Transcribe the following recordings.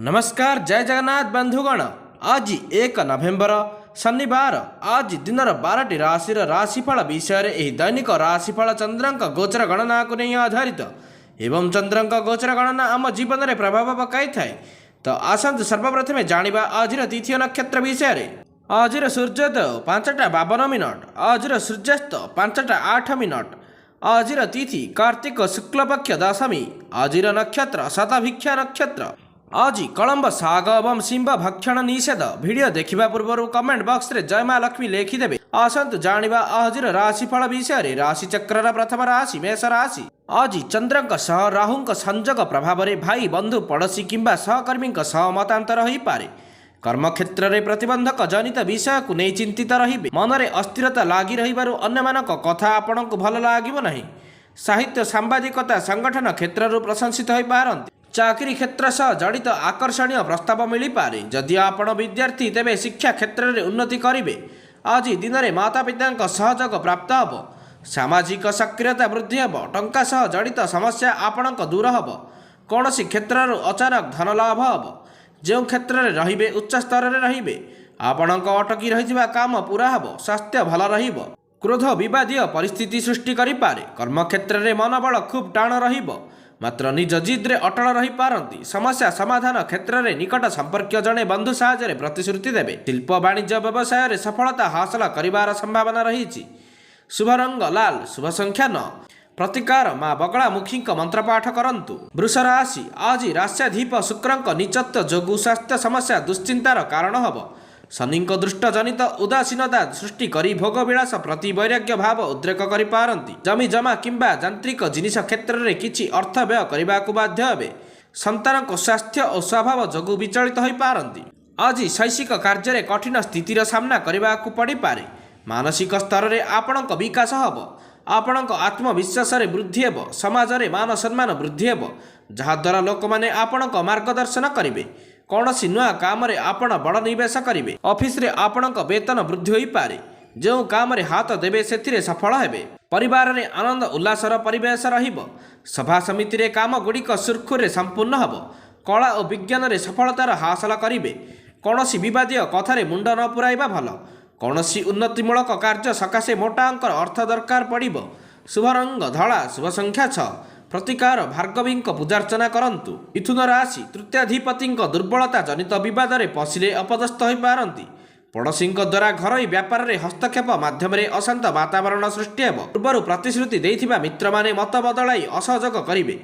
ନମସ୍କାର, ଜୟ ଜଗନ୍ନାଥ ବନ୍ଧୁଗଣ। ଆଜି 1 ନଭେମ୍ବର, ଶନିବାର। ଆଜି ଦିନର 12ଟି ରାଶିର ରାଶିଫଳ ବିଷୟରେ ଏହି ଦୈନିକ ରାଶିଫଳ ଚନ୍ଦ୍ରଙ୍କ ଗୋଚର ଗଣନାକୁ ନେଇ ଆଧାରିତ ଏବଂ ଚନ୍ଦ୍ରଙ୍କ ଗୋଚର ଗଣନା ଆମ ଜୀବନରେ ପ୍ରଭାବ ପକାଇଥାଏ। ତ ଆସନ୍ତୁ ସର୍ବପ୍ରଥମେ ଜାଣିବା ଆଜିର ତିଥି ଓ ନକ୍ଷତ୍ର ବିଷୟରେ। ଆଜିର ସୂର୍ଯ୍ୟୋଦୟ 5ଟା 52 ମିନିଟ୍, ଆଜିର ସୂର୍ଯ୍ୟାସ୍ତ 5ଟା 8 ମିନିଟ୍। ଆଜିର ତିଥି କାର୍ତ୍ତିକ ଶୁକ୍ଲପକ୍ଷ ଦଶମୀ। ଆଜିର ନକ୍ଷତ୍ର ଶତଭିକ୍ଷା ନକ୍ଷତ୍ର। ଆଜି କଳମ୍ବ ଶାଗ ଏବଂ ଶିମ୍ବ ଭକ୍ଷଣ ନିଷେଧ। ଭିଡ଼ିଓ ଦେଖିବା ପୂର୍ବରୁ କମେଣ୍ଟ ବକ୍ସରେ ଜୟ ମା ଲକ୍ଷ୍ମୀ ଲେଖିଦେବେ। ଆସନ୍ତୁ ଜାଣିବା ଆଜିର ରାଶିଫଳ ବିଷୟରେ। ରାଶି ଚକ୍ରର ପ୍ରଥମ ରାଶି ମେଷ ରାଶି। ଆଜି ଚନ୍ଦ୍ରଙ୍କ ସହ ରାହୁଙ୍କ ସଂଯୋଗ ପ୍ରଭାବରେ ଭାଇ, ବନ୍ଧୁ, ପଡ଼ୋଶୀ କିମ୍ବା ସହକର୍ମୀଙ୍କ ସହ ମତାନ୍ତର ହୋଇପାରେ। କର୍ମକ୍ଷେତ୍ରରେ ପ୍ରତିବନ୍ଧକ ଜନିତ ବିଷୟକୁ ନେଇ ଚିନ୍ତିତ ରହିବେ। ମନରେ ଅସ୍ଥିରତା ଲାଗି ରହିବାରୁ ଅନ୍ୟମାନଙ୍କ କଥା ଆପଣଙ୍କୁ ଭଲ ଲାଗିବ ନାହିଁ। ସାହିତ୍ୟ, ସାମ୍ବାଦିକତା, ସଂଗଠନ କ୍ଷେତ୍ରରୁ ପ୍ରଶଂସିତ ହୋଇପାରନ୍ତି। ଚାକିରି କ୍ଷେତ୍ର ସହ ଜଡ଼ିତ ଆକର୍ଷଣୀୟ ପ୍ରସ୍ତାବ ମିଳିପାରେ। ଯଦି ଆପଣ ବିଦ୍ୟାର୍ଥୀ, ତେବେ ଶିକ୍ଷା କ୍ଷେତ୍ରରେ ଉନ୍ନତି କରିବେ। ଆଜି ଦିନରେ ମାତା ପିତାଙ୍କ ସହଯୋଗ ପ୍ରାପ୍ତ ହେବ। ସାମାଜିକ ସକ୍ରିୟତା ବୃଦ୍ଧି ହେବ। ଟଙ୍କା ସହ ଜଡ଼ିତ ସମସ୍ୟା ଆପଣଙ୍କ ଦୂର ହେବ। କୌଣସି କ୍ଷେତ୍ରରୁ ଅଚାନକ ଧନ ଲାଭ ହେବ। ଯେଉଁ କ୍ଷେତ୍ରରେ ରହିବେ, ଉଚ୍ଚ ସ୍ତରରେ ରହିବେ। ଆପଣଙ୍କ ଅଟକି ରହିଥିବା କାମ ପୁରା ହେବ। ସ୍ୱାସ୍ଥ୍ୟ ଭଲ ରହିବ। କ୍ରୋଧ ବିବାଦୀୟ ପରିସ୍ଥିତି ସୃଷ୍ଟି କରିପାରେ। କର୍ମକ୍ଷେତ୍ରରେ ମନୋବଳ ଖୁବ୍ ଟାଣ ରହିବ, ମାତ୍ର ନିଜ ଜିଦ୍ରେ ଅଟଳ ରହିପାରନ୍ତି। ସମସ୍ୟା ସମାଧାନ କ୍ଷେତ୍ରରେ ନିକଟ ସମ୍ପର୍କୀୟ ଜଣେ ବନ୍ଧୁ ସାହାଯ୍ୟରେ ପ୍ରତିଶ୍ରୁତି ଦେବେ। ଶିଳ୍ପ, ବାଣିଜ୍ୟ, ବ୍ୟବସାୟରେ ସଫଳତା ହାସଲ କରିବାର ସମ୍ଭାବନା ରହିଛି। ଶୁଭ ରଙ୍ଗ ଲାଲ, ଶୁଭ ସଂଖ୍ୟା 9। ପ୍ରତିକାର ମା ବଗଳାମୁଖୀଙ୍କ ମନ୍ତ୍ରପାଠ କରନ୍ତୁ। ବୃଷ ରାଶି। ଆଜି ରାଶ୍ୟାଧିପ ଶୁକ୍ରଙ୍କ ନିଚତ୍ୱ ଯୋଗୁଁ ସ୍ୱାସ୍ଥ୍ୟ ସମସ୍ୟା ଦୁଶ୍ଚିନ୍ତାର କାରଣ ହେବ। ଶନିଙ୍କ ଦୃଷ୍ଟଜନିତ ଉଦାସୀନତା ସୃଷ୍ଟି କରି ଭୋଗ ବିଳାସ ପ୍ରତି ବୈରାଗ୍ୟ ଭାବ ଉଦ୍ରେକ କରିପାରନ୍ତି। ଜମି ଜମା କିମ୍ବା ଯାନ୍ତ୍ରିକ ଜିନିଷ କ୍ଷେତ୍ରରେ କିଛି ଅର୍ଥ ବ୍ୟୟ କରିବାକୁ ବାଧ୍ୟ ହେବେ। ସନ୍ତାନଙ୍କ ସ୍ୱାସ୍ଥ୍ୟ ଓ ସ୍ୱଭାବ ଯୋଗୁଁ ବିଚଳିତ ହୋଇପାରନ୍ତି। ଆଜି ଶୈକ୍ଷିକ କାର୍ଯ୍ୟରେ କଠିନ ସ୍ଥିତିର ସାମ୍ନା କରିବାକୁ ପଡ଼ିପାରେ। ମାନସିକ ସ୍ତରରେ ଆପଣଙ୍କ ବିକାଶ ହେବ। ଆପଣଙ୍କ ଆତ୍ମବିଶ୍ୱାସରେ ବୃଦ୍ଧି ହେବ। ସମାଜରେ ମାନ ସମ୍ମାନ ବୃଦ୍ଧି ହେବ, ଯାହାଦ୍ୱାରା ଲୋକମାନେ ଆପଣଙ୍କ ମାର୍ଗଦର୍ଶନ କରିବେ। କୌଣସି ନୂଆ କାମରେ ଆପଣ ବଡ଼ ନିବେଶ କରିବେ। ଅଫିସରେ ଆପଣଙ୍କ ବେତନ ବୃଦ୍ଧି ହୋଇପାରେ। ଯେଉଁ କାମରେ ହାତ ଦେବେ, ସେଥିରେ ସଫଳ ହେବେ। ପରିବାରରେ ଆନନ୍ଦ ଉଲ୍ଲାସର ପରିବେଶ ରହିବ। ସଭା ସମିତିରେ କାମ ଗୁଡ଼ିକ ସୁରୁଖୁରୁରେ ସମ୍ପୂର୍ଣ୍ଣ ହେବ। କଳା ଓ ବିଜ୍ଞାନରେ ସଫଳତାର ହାସଲ କରିବେ। କୌଣସି ବିବାଦୀୟ କଥାରେ ମୁଣ୍ଡ ନ ପୁରାଇବା ଭଲ। କୌଣସି ଉନ୍ନତିମୂଳକ କାର୍ଯ୍ୟ ସକାଶେ ମୋଟା ଅଙ୍କର ଅର୍ଥ ଦରକାର ପଡ଼ିବ। ଶୁଭ ରଙ୍ଗ ଧଳା, ଶୁଭ ସଂଖ୍ୟା 6। ପ୍ରତିକାର ଭାର୍ଗବୀଙ୍କ ପୂଜାର୍ଚ୍ଚନା କରନ୍ତୁ। ମିଥୁନ ରାଶି। ତୃତୀୟାଧିପତିଙ୍କ ଦୁର୍ବଳତା ଜନିତ ବିବାଦରେ ପଶିଲେ ଅପଦସ୍ଥ ହୋଇପାରନ୍ତି। ପଡ଼ୋଶୀଙ୍କ ଦ୍ୱାରା ଘରୋଇ ବ୍ୟାପାରରେ ହସ୍ତକ୍ଷେପ ମାଧ୍ୟମରେ ଅଶାନ୍ତ ବାତାବରଣ ସୃଷ୍ଟି ହେବ। ପୂର୍ବରୁ ପ୍ରତିଶ୍ରୁତି ଦେଇଥିବା ମିତ୍ରମାନେ ମତ ବଦଳାଇ ଅସହଯୋଗ କରିବେ।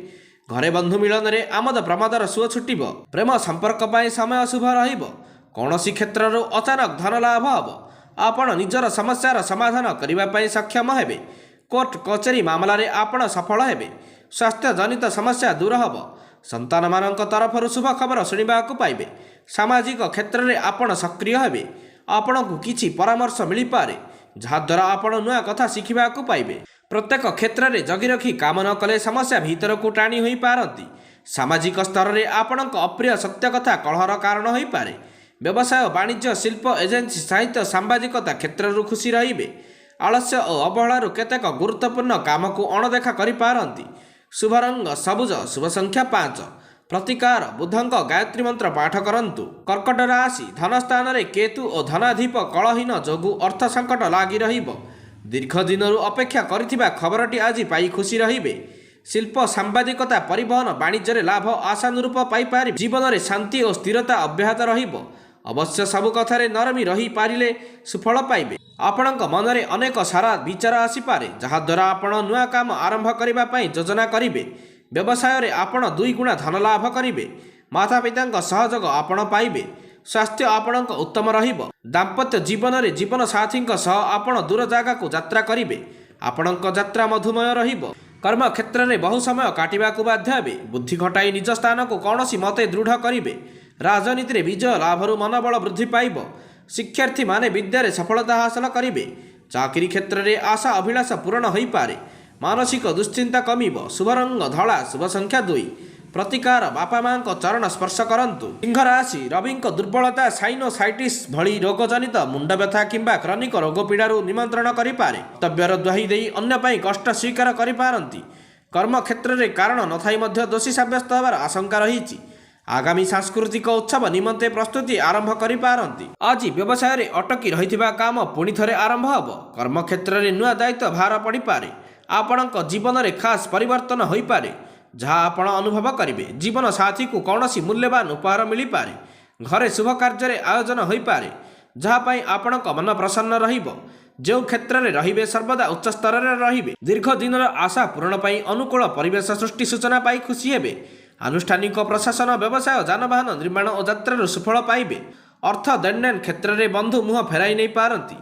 ଘରେ ବନ୍ଧୁ ମିଳନରେ ଆମୋଦ ପ୍ରମୋଦର ସୁଅ ଛୁଟିବ। ପ୍ରେମ ସମ୍ପର୍କ ପାଇଁ ସମୟ ଶୁଭ ରହିବ। କୌଣସି କ୍ଷେତ୍ରରୁ ଅଚାନକ ଧନ ଲାଭ ହେବ। ଆପଣ ନିଜର ସମସ୍ୟାର ସମାଧାନ କରିବା ପାଇଁ ସକ୍ଷମ ହେବେ। କୋର୍ଟ କଚେରୀ ମାମଲାରେ ଆପଣ ସଫଳ ହେବେ। ସ୍ୱାସ୍ଥ୍ୟ ଜନିତ ସମସ୍ୟା ଦୂର ହେବ। ସନ୍ତାନମାନଙ୍କ ତରଫରୁ ଶୁଭ ଖବର ଶୁଣିବାକୁ ପାଇବେ। ସାମାଜିକ କ୍ଷେତ୍ରରେ ଆପଣ ସକ୍ରିୟ ହେବେ। ଆପଣଙ୍କୁ କିଛି ପରାମର୍ଶ ମିଳିପାରେ, ଯାହାଦ୍ୱାରା ଆପଣ ନୂଆ କଥା ଶିଖିବାକୁ ପାଇବେ। ପ୍ରତ୍ୟେକ କ୍ଷେତ୍ରରେ ଜଗି ରଖି କାମ ନ କଲେ ସମସ୍ୟା ଭିତରକୁ ଟାଣି ହୋଇପାରନ୍ତି। ସାମାଜିକ ସ୍ତରରେ ଆପଣଙ୍କ ଅପ୍ରିୟ ସତ୍ୟ କଥା କଳହର କାରଣ ହୋଇପାରେ। ବ୍ୟବସାୟ, ବାଣିଜ୍ୟ, ଶିଳ୍ପ, ଏଜେନ୍ସି, ସାହିତ୍ୟ, ସାମ୍ବାଦିକତା କ୍ଷେତ୍ରରୁ ଖୁସି ରହିବେ। ଆଳସ୍ୟ ଓ ଅବହେଳାରୁ କେତେକ ଗୁରୁତ୍ୱପୂର୍ଣ୍ଣ କାମକୁ ଅଣଦେଖା କରିପାରନ୍ତି। ଶୁଭ ରଙ୍ଗ ସବୁଜ, ଶୁଭ ସଂଖ୍ୟା 5। ପ୍ରତିକାର ବୁଧଙ୍କ ଗାୟତ୍ରୀ ମନ୍ତ୍ର ପାଠ କରନ୍ତୁ। କର୍କଟ ରାଶି। ଧନ ସ୍ଥାନରେ କେତୁ ଓ ଧନାଧିପ କଳହୀନ ଯୋଗୁଁ ଅର୍ଥ ସଙ୍କଟ ଲାଗି ରହିବ। ଦୀର୍ଘ ଦିନରୁ ଅପେକ୍ଷା କରିଥିବା ଖବରଟି ଆଜି ପାଇ ଖୁସି ରହିବେ। ଶିଳ୍ପ, ସାମ୍ବାଦିକତା, ପରିବହନ, ବାଣିଜ୍ୟରେ ଲାଭ ଆଶାନୁରୂପ ପାଇପାରିବେ। ଜୀବନରେ ଶାନ୍ତି ଓ ସ୍ଥିରତା ଅବ୍ୟାହତ ରହିବ। ଅବଶ୍ୟ ସବୁ କଥାରେ ନରମି ରହିପାରିଲେ ସୁଫଳ ପାଇବେ। ଆପଣଙ୍କ ମନରେ ଅନେକ ସାରା ବିଚାର ଆସିପାରେ, ଯାହାଦ୍ୱାରା ଆପଣ ନୂଆ କାମ ଆରମ୍ଭ କରିବା ପାଇଁ ଯୋଜନା କରିବେ। ବ୍ୟବସାୟରେ ଆପଣ ଦୁଇ ଗୁଣା ଧନ ଲାଭ କରିବେ। ମାତା ପିତାଙ୍କ ସହଯୋଗ ଆପଣ ପାଇବେ। ସ୍ୱାସ୍ଥ୍ୟ ଆପଣଙ୍କ ଉତ୍ତମ ରହିବ। ଦାମ୍ପତ୍ୟ ଜୀବନରେ ଜୀବନ ସାଥୀଙ୍କ ସହ ଆପଣ ଦୂର ଜାଗାକୁ ଯାତ୍ରା କରିବେ। ଆପଣଙ୍କ ଯାତ୍ରା ମଧୁମୟ ରହିବ। କର୍ମକ୍ଷେତ୍ରରେ ବହୁ ସମୟ କାଟିବାକୁ ବାଧ୍ୟ ହେବେ। ବୁଦ୍ଧି ଖଟାଇ ନିଜ ସ୍ଥାନକୁ କୌଣସି ମତେ ଦୃଢ଼ କରିବେ। ରାଜନୀତିରେ ବିଜୟ ଲାଭରୁ ମନୋବଳ ବୃଦ୍ଧି ପାଇବ। ଶିକ୍ଷାର୍ଥୀମାନେ ବିଦ୍ୟାରେ ସଫଳତା ହାସଲ କରିବେ। ଚାକିରି କ୍ଷେତ୍ରରେ ଆଶା ଅଭିଳାଷ ପୂରଣ ହୋଇପାରେ। ମାନସିକ ଦୁଶ୍ଚିନ୍ତା କମିବ। ଶୁଭ ରଙ୍ଗ ଧଳା, ଶୁଭ ସଂଖ୍ୟା 2। ପ୍ରତିକାର ବାପା ମାଙ୍କ ଚରଣ ସ୍ପର୍ଶ କରନ୍ତୁ। ସିଂହ ରାଶି। ରବିଙ୍କ ଦୁର୍ବଳତା ସାଇନୋସାଇଟିସ୍ ଭଳି ରୋଗଜନିତ ମୁଣ୍ଡବ୍ୟଥା କିମ୍ବା କ୍ରନିକ ରୋଗ ପୀଡ଼ାରୁ ନିମନ୍ତ୍ରଣ କରିପାରେ। କର୍ତ୍ତବ୍ୟର ଦ୍ୱାହି ଦେଇ ଅନ୍ୟ ପାଇଁ କଷ୍ଟ ସ୍ୱୀକାର କରିପାରନ୍ତି। କର୍ମକ୍ଷେତ୍ରରେ କାରଣ ନଥାଇ ମଧ୍ୟ ଦୋଷୀ ସାବ୍ୟସ୍ତ ହେବାର ଆଶଙ୍କା ରହିଛି। ଆଗାମୀ ସାଂସ୍କୃତିକ ଉତ୍ସବ ନିମନ୍ତେ ପ୍ରସ୍ତୁତି ଆରମ୍ଭ କରିପାରନ୍ତି। ଆଜି ବ୍ୟବସାୟରେ ଅଟକି ରହିଥିବା କାମ ପୁଣି ଥରେ ଆରମ୍ଭ ହେବ। କର୍ମକ୍ଷେତ୍ରରେ ନୂଆ ଦାୟିତ୍ୱ ଭାର ପଡ଼ିପାରେ। ଆପଣଙ୍କ ଜୀବନରେ ଖାସ୍ ପରିବର୍ତ୍ତନ ହୋଇପାରେ, ଯାହା ଆପଣ ଅନୁଭବ କରିବେ। ଜୀବନ ସାଥୀକୁ କୌଣସି ମୂଲ୍ୟବାନ ଉପହାର ମିଳିପାରେ। ଘରେ ଶୁଭ କାର୍ଯ୍ୟରେ ଆୟୋଜନ ହୋଇପାରେ, ଯାହା ପାଇଁ ଆପଣଙ୍କ ମନ ପ୍ରସନ୍ନ ରହିବ। ଯେଉଁ କ୍ଷେତ୍ରରେ ରହିବେ, ସର୍ବଦା ଉଚ୍ଚ ସ୍ତରରେ ରହିବେ। ଦୀର୍ଘ ଦିନର ଆଶା ପୂରଣ ପାଇଁ ଅନୁକୂଳ ପରିବେଶ ସୃଷ୍ଟି ସୂଚନା ପାଇ ଖୁସି ହେବେ। ଆନୁଷ୍ଠାନିକ, ପ୍ରଶାସନ, ବ୍ୟବସାୟ, ଯାନବାହନ ନିର୍ମାଣ ଓ ଯାତ୍ରାରୁ ସୁଫଳ ପାଇବେ। ଅର୍ଥ ଦେଣନେଣ କ୍ଷେତ୍ରରେ ବନ୍ଧୁ ମୁହଁ ଫେରାଇ ନେଇପାରନ୍ତି।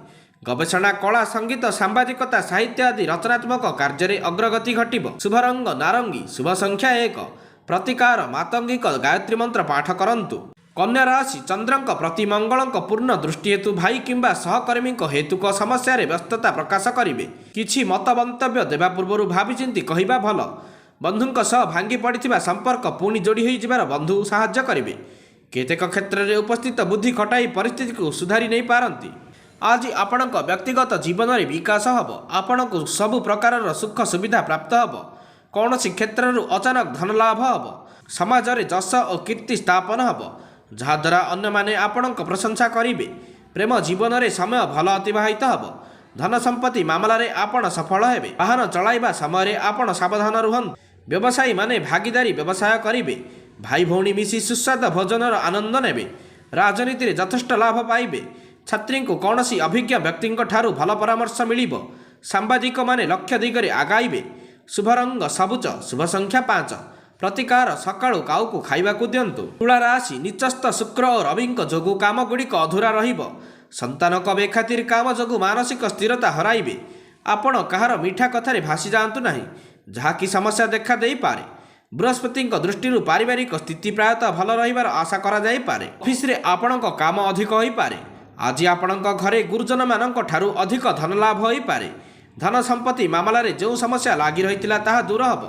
ଗବେଷଣା, କଳା, ସଙ୍ଗୀତ, ସାମ୍ବାଦିକତା, ସାହିତ୍ୟ ଆଦି ରଚନାତ୍ମକ କାର୍ଯ୍ୟରେ ଅଗ୍ରଗତି ଘଟିବ। ଶୁଭ ରଙ୍ଗ ନାରଙ୍ଗୀ, ଶୁଭ ସଂଖ୍ୟା 1। ପ୍ରତିକାର ମାତଙ୍ଗୀଙ୍କ ଗାୟତ୍ରୀ ମନ୍ତ୍ର ପାଠ କରନ୍ତୁ। କନ୍ୟା ରାଶି, ଚନ୍ଦ୍ରଙ୍କ ପ୍ରତି ମଙ୍ଗଳଙ୍କ ପୂର୍ଣ୍ଣ ଦୃଷ୍ଟି ହେତୁ ଭାଇ କିମ୍ବା ସହକର୍ମୀଙ୍କ ହେତୁକ ସମସ୍ୟାରେ ବ୍ୟସ୍ତତା ପ୍ରକାଶ କରିବେ। କିଛି ମତ ମନ୍ତବ୍ୟ ଦେବା ପୂର୍ବରୁ ଭାବିଚିନ୍ତି କହିବା ଭଲ। ବନ୍ଧୁଙ୍କ ସହ ଭାଙ୍ଗି ପଡ଼ିଥିବା ସମ୍ପର୍କ ପୁଣି ଯୋଡ଼ି ହୋଇଯିବାର ବନ୍ଧୁ ସାହାଯ୍ୟ କରିବେ। କେତେକ କ୍ଷେତ୍ରରେ ଉପସ୍ଥିତ ବୁଦ୍ଧି ଖଟାଇ ପରିସ୍ଥିତିକୁ ସୁଧାରି ନେଇପାରନ୍ତି। ଆଜି ଆପଣଙ୍କ ବ୍ୟକ୍ତିଗତ ଜୀବନରେ ବିକାଶ ହେବ। ଆପଣଙ୍କୁ ସବୁ ପ୍ରକାରର ସୁଖ ସୁବିଧା ପ୍ରାପ୍ତ ହେବ। କୌଣସି କ୍ଷେତ୍ରରୁ ଅଚାନକ ଧନ ଲାଭ ହେବ। ସମାଜରେ ଯଶ ଓ କୀର୍ତ୍ତି ସ୍ଥାପନ ହେବ, ଯାହାଦ୍ୱାରା ଅନ୍ୟମାନେ ଆପଣଙ୍କ ପ୍ରଶଂସା କରିବେ। ପ୍ରେମ ଜୀବନରେ ସମୟ ଭଲ ଅତିବାହିତ ହେବ। ଧନ ସମ୍ପତ୍ତି ମାମଲାରେ ଆପଣ ସଫଳ ହେବେ। ବାହନ ଚଳାଇବା ସମୟରେ ଆପଣ ସାବଧାନ ରୁହନ୍ତୁ। ବ୍ୟବସାୟୀମାନେ ଭାଗିଦାରୀ ବ୍ୟବସାୟ କରିବେ। ଭାଇ ଭଉଣୀ ମିଶି ସୁସ୍ୱାଦ ଭୋଜନର ଆନନ୍ଦ ନେବେ। ରାଜନୀତିରେ ଯଥେଷ୍ଟ ଲାଭ ପାଇବେ। ଛାତ୍ରୀଙ୍କୁ କୌଣସି ଅଭିଜ୍ଞ ବ୍ୟକ୍ତିଙ୍କ ଠାରୁ ଭଲ ପରାମର୍ଶ ମିଳିବ। ସାମ୍ବାଦିକମାନେ ଲକ୍ଷ୍ୟ ଦିଗରେ ଆଗାଇବେ। ଶୁଭ ରଙ୍ଗ ସବୁଜ, ଶୁଭ ସଂଖ୍ୟା 5। ପ୍ରତିକାର ସକାଳୁ କାଉକୁ ଖାଇବାକୁ ଦିଅନ୍ତୁ। ତୁଳା ରାଶି, ନିଚସ୍ଥ ଶୁକ୍ର ଓ ରବିଙ୍କ ଯୋଗୁଁ କାମଗୁଡ଼ିକ ଅଧୁରା ରହିବ। ସନ୍ତାନଙ୍କ ବେଖାତିର କାମ ଯୋଗୁଁ ମାନସିକ ସ୍ଥିରତା ହରାଇବେ। ଆପଣ କାହାର ମିଠା କଥାରେ ଭାସି ଯାଆନ୍ତୁ ନାହିଁ, ଯାହାକି ସମସ୍ୟା ଦେଖା ଦେଇପାରେ। ବୃହସ୍ପତିଙ୍କ ଦୃଷ୍ଟିରୁ ପାରିବାରିକ ସ୍ଥିତି ପ୍ରାୟତଃ ଭଲ ରହିବାର ଆଶା କରାଯାଇପାରେ। ଅଫିସରେ ଆପଣଙ୍କ କାମ ଅଧିକ ହୋଇପାରେ। ଆଜି ଆପଣଙ୍କ ଘରେ ଗୁରୁଜନମାନଙ୍କ ଠାରୁ ଅଧିକ ଧନ ଲାଭ ହୋଇପାରେ। ଧନ ସମ୍ପତ୍ତି ମାମଲାରେ ଯେଉଁ ସମସ୍ୟା ଲାଗି ରହିଥିଲା, ତାହା ଦୂର ହେବ।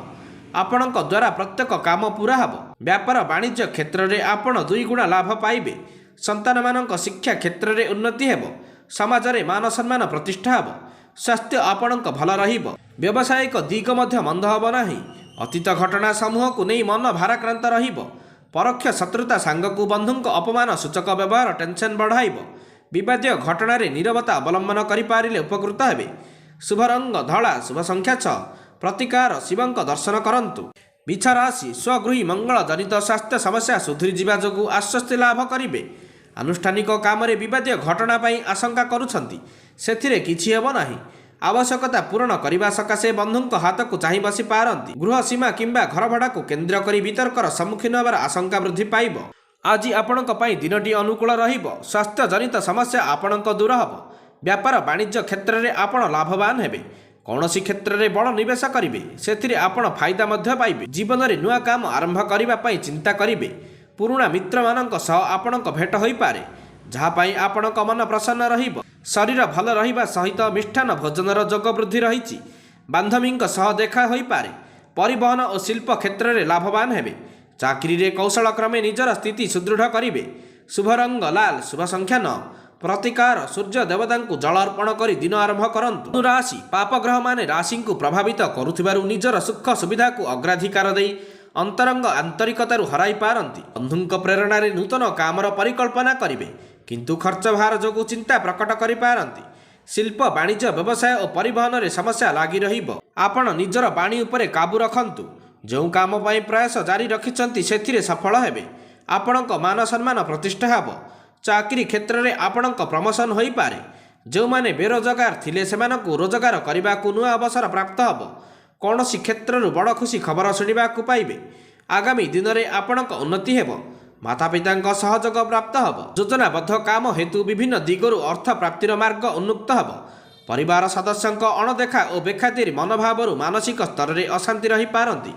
ଆପଣଙ୍କ ଦ୍ୱାରା ପ୍ରତ୍ୟେକ କାମ ପୁରା ହେବ। ବ୍ୟାପାର ବାଣିଜ୍ୟ କ୍ଷେତ୍ରରେ ଆପଣ ଦୁଇ ଗୁଣା ଲାଭ ପାଇବେ। ସନ୍ତାନମାନଙ୍କ ଶିକ୍ଷା କ୍ଷେତ୍ରରେ ଉନ୍ନତି ହେବ। ସମାଜରେ ମାନ ସମ୍ମାନ ପ୍ରତିଷ୍ଠା ହେବ। ସ୍ୱାସ୍ଥ୍ୟ ଆପଣଙ୍କ ଭଲ ରହିବ। ବ୍ୟବସାୟିକ ଦିଗ ମଧ୍ୟ ମନ୍ଦ ହେବ ନାହିଁ। ଅତୀତ ଘଟଣା ସମୂହକୁ ନେଇ ମନ ଭାରାକ୍ରାନ୍ତ ରହିବ। ପରୋକ୍ଷ ଶତ୍ରୁତା ସାଙ୍ଗକୁ ବନ୍ଧୁଙ୍କ ଅପମାନ ସୂଚକ ବ୍ୟବହାର ଟେନସନ୍ ବଢ଼ାଇବ। ବିବାଦୀୟ ଘଟଣାରେ ନୀରବତା ଅବଲମ୍ବନ କରିପାରିଲେ ଉପକୃତ ହେବେ। ଶୁଭ ରଙ୍ଗ ଧଳା, ଶୁଭ ସଂଖ୍ୟା 6। ପ୍ରତିକାର ଶିବଙ୍କ ଦର୍ଶନ କରନ୍ତୁ। ବିଛା ରାଶି, ସ୍ୱଗୃହୀ ମଙ୍ଗଳ ଜନିତ ସ୍ୱାସ୍ଥ୍ୟ ସମସ୍ୟା ସୁଧୁରିଯିବା ଯୋଗୁଁ ଆଶ୍ୱସ୍ତି ଲାଭ କରିବେ। ଆନୁଷ୍ଠାନିକ କାମରେ ବିବାଦୀୟ ଘଟଣା ପାଇଁ ଆଶଙ୍କା କରୁଛନ୍ତି, ସେଥିରେ କିଛି ହେବ ନାହିଁ। ଆବଶ୍ୟକତା ପୂରଣ କରିବା ସକାଶେ ବନ୍ଧୁଙ୍କ ହାତକୁ ଚାହିଁ ବସି ପାରନ୍ତି। ଗୃହ ସୀମା କିମ୍ବା ଘର ଭଡ଼ାକୁ କେନ୍ଦ୍ର କରି ବିତର୍କର ସମ୍ମୁଖୀନ ହେବାର ଆଶଙ୍କା ବୃଦ୍ଧି ପାଇବ। ଆଜି ଆପଣଙ୍କ ପାଇଁ ଦିନଟି ଅନୁକୂଳ ରହିବ। ସ୍ୱାସ୍ଥ୍ୟ ଜନିତ ସମସ୍ୟା ଆପଣଙ୍କ ଦୂର ହେବ। ବ୍ୟାପାର ବାଣିଜ୍ୟ କ୍ଷେତ୍ରରେ ଆପଣ ଲାଭବାନ ହେବେ। କୌଣସି କ୍ଷେତ୍ରରେ ବଡ଼ ନିବେଶ କରିବେ, ସେଥିରେ ଆପଣ ଫାଇଦା ମଧ୍ୟ ପାଇବେ। ଜୀବନରେ ନୂଆ କାମ ଆରମ୍ଭ କରିବା ପାଇଁ ଚିନ୍ତା କରିବେ। ପୁରୁଣା ମିତ୍ରମାନଙ୍କ ସହ ଆପଣଙ୍କ ଭେଟ ହୋଇପାରେ, ଯାହା ପାଇଁ ଆପଣଙ୍କ ମନ ପ୍ରସନ୍ନ ରହିବ। ଶରୀର ଭଲ ରହିବା ସହିତ ମିଷ୍ଟାନ୍ନ ଭୋଜନର ଯୋଗ ବୃଦ୍ଧି ରହିଛି। ବାନ୍ଧବୀଙ୍କ ସହ ଦେଖା ହୋଇପାରେ। ପରିବହନ ଓ ଶିଳ୍ପ କ୍ଷେତ୍ରରେ ଲାଭବାନ ହେବେ। ଚାକିରିରେ କୌଶଳ କ୍ରମେ ନିଜର ସ୍ଥିତି ସୁଦୃଢ଼ କରିବେ। ଶୁଭ ରଙ୍ଗ ଲାଲ, ଶୁଭ ସଂଖ୍ୟା 9। ପ୍ରତିକାର ସୂର୍ଯ୍ୟ ଦେବତାଙ୍କୁ ଜଳ ଅର୍ପଣ କରି ଦିନ ଆରମ୍ଭ କରନ୍ତୁ। ରାଶି, ପାପଗ୍ରହମାନେ ରାଶିଙ୍କୁ ପ୍ରଭାବିତ କରୁଥିବାରୁ ନିଜର ସୁଖ ସୁବିଧାକୁ ଅଗ୍ରାଧିକାର ଦେଇ ଅନ୍ତରଙ୍ଗ ଆନ୍ତରିକତାରୁ ହରାଇ ପାରନ୍ତି। ବନ୍ଧୁଙ୍କ ପ୍ରେରଣାରେ ନୂତନ କାମର ପରିକଳ୍ପନା କରିବେ, କିନ୍ତୁ ଖର୍ଚ୍ଚ ଭାର ଯୋଗୁଁ ଚିନ୍ତା ପ୍ରକଟ କରିପାରନ୍ତି। ଶିଳ୍ପ, ବାଣିଜ୍ୟ, ବ୍ୟବସାୟ ଓ ପରିବହନରେ ସମସ୍ୟା ଲାଗି ରହିବ। ଆପଣ ନିଜର ବାଣୀ ଉପରେ କାବୁ ରଖନ୍ତୁ। ଯେଉଁ କାମ ପାଇଁ ପ୍ରୟାସ ଜାରି ରଖିଛନ୍ତି, ସେଥିରେ ସଫଳ ହେବେ। ଆପଣଙ୍କ ମାନ ସମ୍ମାନ ପ୍ରତିଷ୍ଠା ହେବ। ଚାକିରି କ୍ଷେତ୍ରରେ ଆପଣଙ୍କ ପ୍ରମୋସନ୍ ହୋଇପାରେ। ଯେଉଁମାନେ ବେରୋଜଗାର ଥିଲେ, ସେମାନଙ୍କୁ ରୋଜଗାର କରିବାକୁ ନୂଆ ଅବସର ପ୍ରାପ୍ତ ହେବ। କୌଣସି କ୍ଷେତ୍ରରୁ ବଡ଼ ଖୁସି ଖବର ଶୁଣିବାକୁ ପାଇବେ। ଆଗାମୀ ଦିନରେ ଆପଣଙ୍କ ଉନ୍ନତି ହେବ। ମାତା ପିତାଙ୍କ ସହଯୋଗ ପ୍ରାପ୍ତ ହେବ। ଯୋଜନାବଦ୍ଧ କାମ ହେତୁ ବିଭିନ୍ନ ଦିଗରୁ ଅର୍ଥ ପ୍ରାପ୍ତିର ମାର୍ଗ ଉନ୍ମୁକ୍ତ ହେବ। ପରିବାର ସଦସ୍ୟଙ୍କ ଅଣଦେଖା ଓ ବେଖାତିର ମନୋଭାବରୁ ମାନସିକ ସ୍ତରରେ ଅଶାନ୍ତି ରହିପାରନ୍ତି।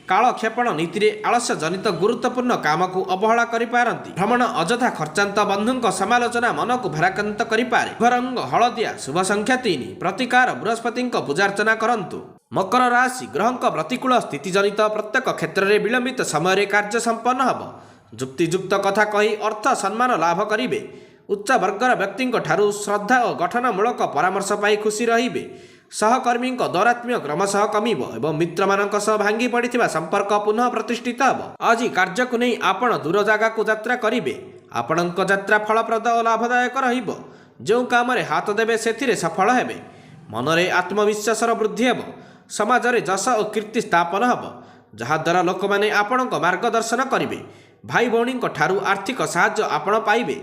କାଳକ୍ଷେପଣ ନୀତିରେ ଆଳସ୍ୟ ଜନିତ ଗୁରୁତ୍ୱପୂର୍ଣ୍ଣ କାମକୁ ଅବହେଳା କରିପାରନ୍ତି। ଭ୍ରମଣ, ଅଯଥା ଖର୍ଚ୍ଚାନ୍ତ, ବନ୍ଧୁଙ୍କ ସମାଲୋଚନା ମନକୁ ଭାରାକ୍ରାନ୍ତ କରିପାରେ। ଶୁଭ ରଙ୍ଗ ହଳଦିଆ, ଶୁଭ ସଂଖ୍ୟା 3। ପ୍ରତିକାର ବୃହସ୍ପତିଙ୍କ ପୂଜାର୍ଚ୍ଚନା କରନ୍ତୁ। ମକର ରାଶି, ଗ୍ରହଙ୍କ ପ୍ରତିକୂଳ ସ୍ଥିତିଜନିତ ପ୍ରତ୍ୟେକ କ୍ଷେତ୍ରରେ ବିଳମ୍ବିତ ସମୟରେ କାର୍ଯ୍ୟ ସମ୍ପନ୍ନ ହେବ। ଯୁକ୍ତିଯୁକ୍ତ କଥା କହି ଅର୍ଥ ସମ୍ମାନ ଲାଭ କରିବେ। ଉଚ୍ଚ ବର୍ଗର ବ୍ୟକ୍ତିଙ୍କ ଠାରୁ ଶ୍ରଦ୍ଧା ଓ ଗଠନମୂଳକ ପରାମର୍ଶ ପାଇ ଖୁସି ରହିବେ। ସହକର୍ମୀଙ୍କ ଦୌରାତ୍ମ୍ୟ କ୍ରମଶଃ କମିବ ଏବଂ ମିତ୍ରମାନଙ୍କ ସହ ଭାଙ୍ଗି ପଡ଼ିଥିବା ସମ୍ପର୍କ ପୁନଃ ପ୍ରତିଷ୍ଠିତ ହେବ। ଆଜି କାର୍ଯ୍ୟକୁ ନେଇ ଆପଣ ଦୂର ଜାଗାକୁ ଯାତ୍ରା କରିବେ। ଆପଣଙ୍କ ଯାତ୍ରା ଫଳପ୍ରଦ ଓ ଲାଭଦାୟକ ରହିବ। ଯେଉଁ କାମରେ ହାତ ଦେବେ, ସେଥିରେ ସଫଳ ହେବେ। ମନରେ ଆତ୍ମବିଶ୍ୱାସର ବୃଦ୍ଧି ହେବ। ସମାଜରେ ଯଶ ଓ କୀର୍ତ୍ତି ସ୍ଥାପନ ହେବ, ଯାହାଦ୍ୱାରା ଲୋକମାନେ ଆପଣଙ୍କ ମାର୍ଗଦର୍ଶନ କରିବେ। ଭାଇ ଭଉଣୀଙ୍କ ଠାରୁ ଆର୍ଥିକ ସାହାଯ୍ୟ ଆପଣ ପାଇବେ।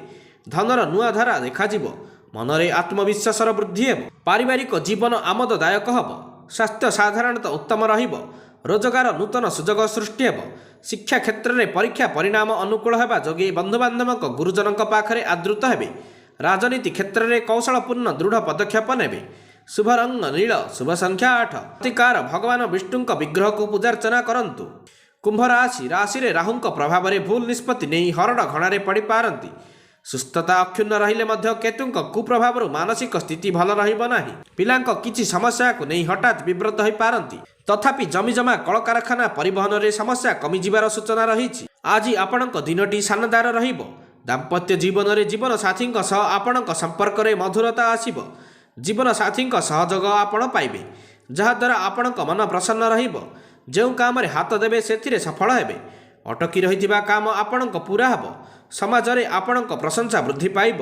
ଧନର ନୂଆ ଧାରା ଦେଖାଯିବ। ମନରେ ଆତ୍ମବିଶ୍ୱାସର ବୃଦ୍ଧି ହେବ। ପାରିବାରିକ ଜୀବନ ଆମୋଦଦାୟକ ହେବ। ସ୍ୱାସ୍ଥ୍ୟ ସାଧାରଣତଃ ଉତ୍ତମ ରହିବ। ରୋଜଗାର ନୂତନ ସୁଯୋଗ ସୃଷ୍ଟି ହେବ। ଶିକ୍ଷା କ୍ଷେତ୍ରରେ ପରୀକ୍ଷା ପରିଣାମ ଅନୁକୂଳ ହେବା ଯୋଗେ ବନ୍ଧୁବାନ୍ଧବଙ୍କ ଗୁରୁଜନଙ୍କ ପାଖରେ ଆଦୃତ ହେବେ। ରାଜନୀତି କ୍ଷେତ୍ରରେ କୌଶଳପୂର୍ଣ୍ଣ ଦୃଢ଼ ପଦକ୍ଷେପ ନେବେ। ଶୁଭ ରଙ୍ଗ ନୀଳ, ଶୁଭ ସଂଖ୍ୟା 8। ପ୍ରତିକାର: ଭଗବାନ ବିଷ୍ଣୁଙ୍କ ବିଗ୍ରହକୁ ପୂଜାର୍ଚ୍ଚନା କରନ୍ତୁ। କୁମ୍ଭ ରାଶି। ରାଶିରେ ରାହୁଙ୍କ ପ୍ରଭାବରେ ଭୁଲ ନିଷ୍ପତ୍ତି ନେଇ ହରଡ଼ ଘଣାରେ ପଡ଼ିପାରନ୍ତି। ସୁସ୍ଥତା ଅକ୍ଷୁଣ୍ଣ ରହିଲେ ମଧ୍ୟ କେତୁଙ୍କ କୁପ୍ରଭାବରୁ ମାନସିକ ସ୍ଥିତି ଭଲ ରହିବ ନାହିଁ। ପିଲାଙ୍କ କିଛି ସମସ୍ୟାକୁ ନେଇ ହଠାତ୍ ବିବ୍ରତ ହୋଇପାରନ୍ତି। ତଥାପି ଜମିଜମା, କଳକାରଖାନା, ପରିବହନରେ ସମସ୍ୟା କମିଯିବାର ସୂଚନା ରହିଛି। ଆଜି ଆପଣଙ୍କ ଦିନଟି ଶାନଦାର ରହିବ। ଦାମ୍ପତ୍ୟ ଜୀବନରେ ଜୀବନ ସାଥୀଙ୍କ ସହ ଆପଣଙ୍କ ସମ୍ପର୍କରେ ମଧୁରତା ଆସିବ। ଜୀବନ ସାଥୀଙ୍କ ସହଯୋଗ ଆପଣ ପାଇବେ, ଯାହାଦ୍ୱାରା ଆପଣଙ୍କ ମନ ପ୍ରସନ୍ନ ରହିବ। ଯେଉଁ କାମରେ ହାତ ଦେବେ, ସେଥିରେ ସଫଳ ହେବେ। ଅଟକି ରହିଥିବା କାମ ଆପଣଙ୍କ ପୁରା ହେବ। ସମାଜରେ ଆପଣଙ୍କ ପ୍ରଶଂସା ବୃଦ୍ଧି ପାଇବ।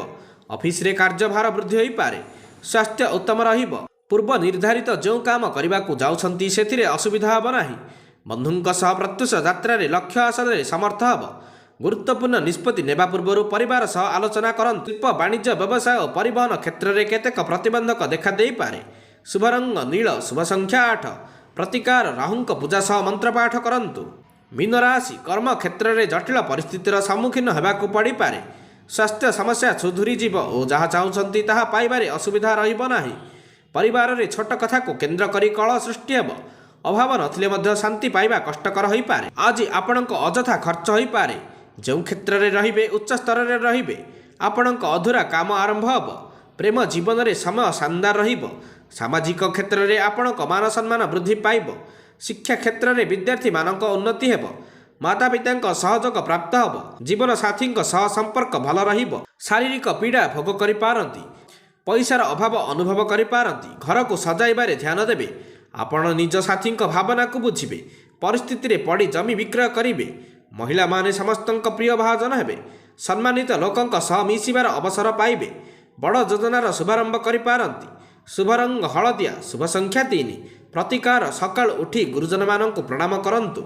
ଅଫିସରେ କାର୍ଯ୍ୟଭାର ବୃଦ୍ଧି ହୋଇପାରେ। ସ୍ୱାସ୍ଥ୍ୟ ଉତ୍ତମ ରହିବ। ପୂର୍ବ ନିର୍ଦ୍ଧାରିତ ଯେଉଁ କାମ କରିବାକୁ ଯାଉଛନ୍ତି, ସେଥିରେ ଅସୁବିଧା ହେବ ନାହିଁ। ବନ୍ଧୁଙ୍କ ସହ ପ୍ରତ୍ୟୁଷ ଯାତ୍ରାରେ ଲକ୍ଷ୍ୟ ହାସଲରେ ସମର୍ଥ ହେବ। ଗୁରୁତ୍ୱପୂର୍ଣ୍ଣ ନିଷ୍ପତ୍ତି ନେବା ପୂର୍ବରୁ ପରିବାର ସହ ଆଲୋଚନା କରନ୍ତୁ। ଶିଳ୍ପ, ବାଣିଜ୍ୟ, ବ୍ୟବସାୟ ଓ ପରିବହନ କ୍ଷେତ୍ରରେ କେତେକ ପ୍ରତିବନ୍ଧକ ଦେଖାଦେଇପାରେ। ଶୁଭ ରଙ୍ଗ ନୀଳ, ଶୁଭ ସଂଖ୍ୟା 8। ପ୍ରତିକାର: ରାହୁଙ୍କ ପୂଜା ସହ ମନ୍ତ୍ରପାଠ କରନ୍ତୁ। ମୀନ ରାଶି। କର୍ମ କ୍ଷେତ୍ରରେ ଜଟିଳ ପରିସ୍ଥିତିର ସମ୍ମୁଖୀନ ହେବାକୁ ପଡ଼ିପାରେ। ସ୍ୱାସ୍ଥ୍ୟ ସମସ୍ୟା ସୁଧୁରିଯିବ ଓ ଯାହା ଚାହୁଁଛନ୍ତି ତାହା ପାଇବାରେ ଅସୁବିଧା ରହିବ ନାହିଁ। ପରିବାରରେ ଛୋଟ କଥାକୁ କେନ୍ଦ୍ର କରି କଳହ ସୃଷ୍ଟି ହେବ। ଅଭାବ ନଥିଲେ ମଧ୍ୟ ଶାନ୍ତି ପାଇବା କଷ୍ଟକର ହୋଇପାରେ। ଆଜି ଆପଣଙ୍କ ଅଯଥା ଖର୍ଚ୍ଚ ହୋଇପାରେ। ଯେଉଁ କ୍ଷେତ୍ରରେ ରହିବେ, ଉଚ୍ଚ ସ୍ତରରେ ରହିବେ। ଆପଣଙ୍କ ଅଧୁରା କାମ ଆରମ୍ଭ ହେବ। ପ୍ରେମ ଜୀବନରେ ସମୟ ଶାନଦାର ରହିବ। ସାମାଜିକ କ୍ଷେତ୍ରରେ ଆପଣଙ୍କ ମାନ ସମ୍ମାନ ବୃଦ୍ଧି ପାଇବ। ଶିକ୍ଷା କ୍ଷେତ୍ରରେ ବିଦ୍ୟାର୍ଥୀମାନଙ୍କ ଉନ୍ନତି ହେବ। ମାତା ପିତାଙ୍କ ସହଯୋଗ ପ୍ରାପ୍ତ ହେବ। ଜୀବନ ସାଥୀଙ୍କ ସହ ସମ୍ପର୍କ ଭଲ ରହିବ। ଶାରୀରିକ ପୀଡ଼ା ଭୋଗ କରିପାରନ୍ତି। ପଇସାର ଅଭାବ ଅନୁଭବ କରିପାରନ୍ତି। ଘରକୁ ସଜାଇବାରେ ଧ୍ୟାନ ଦେବେ। ଆପଣ ନିଜ ସାଥୀଙ୍କ ଭାବନାକୁ ବୁଝିବେ। ପରିସ୍ଥିତିରେ ପଡ଼ି ଜମି ବିକ୍ରୟ କରିବେ। ମହିଳାମାନେ ସମସ୍ତଙ୍କ ପ୍ରିୟ ଭାଜନ ହେବେ। ସମ୍ମାନିତ ଲୋକଙ୍କ ସହ ମିଶିବାର ଅବସର ପାଇବେ। ବଡ଼ ଯୋଜନାର ଶୁଭାରମ୍ଭ କରିପାରନ୍ତି। ଶୁଭ ରଙ୍ଗ ହଳଦିଆ, ଶୁଭ ସଂଖ୍ୟା 3। ପ୍ରତିକାର: ସକାଳୁ ଉଠି ଗୁରୁଜନମାନଙ୍କୁ ପ୍ରଣାମ କରନ୍ତୁ।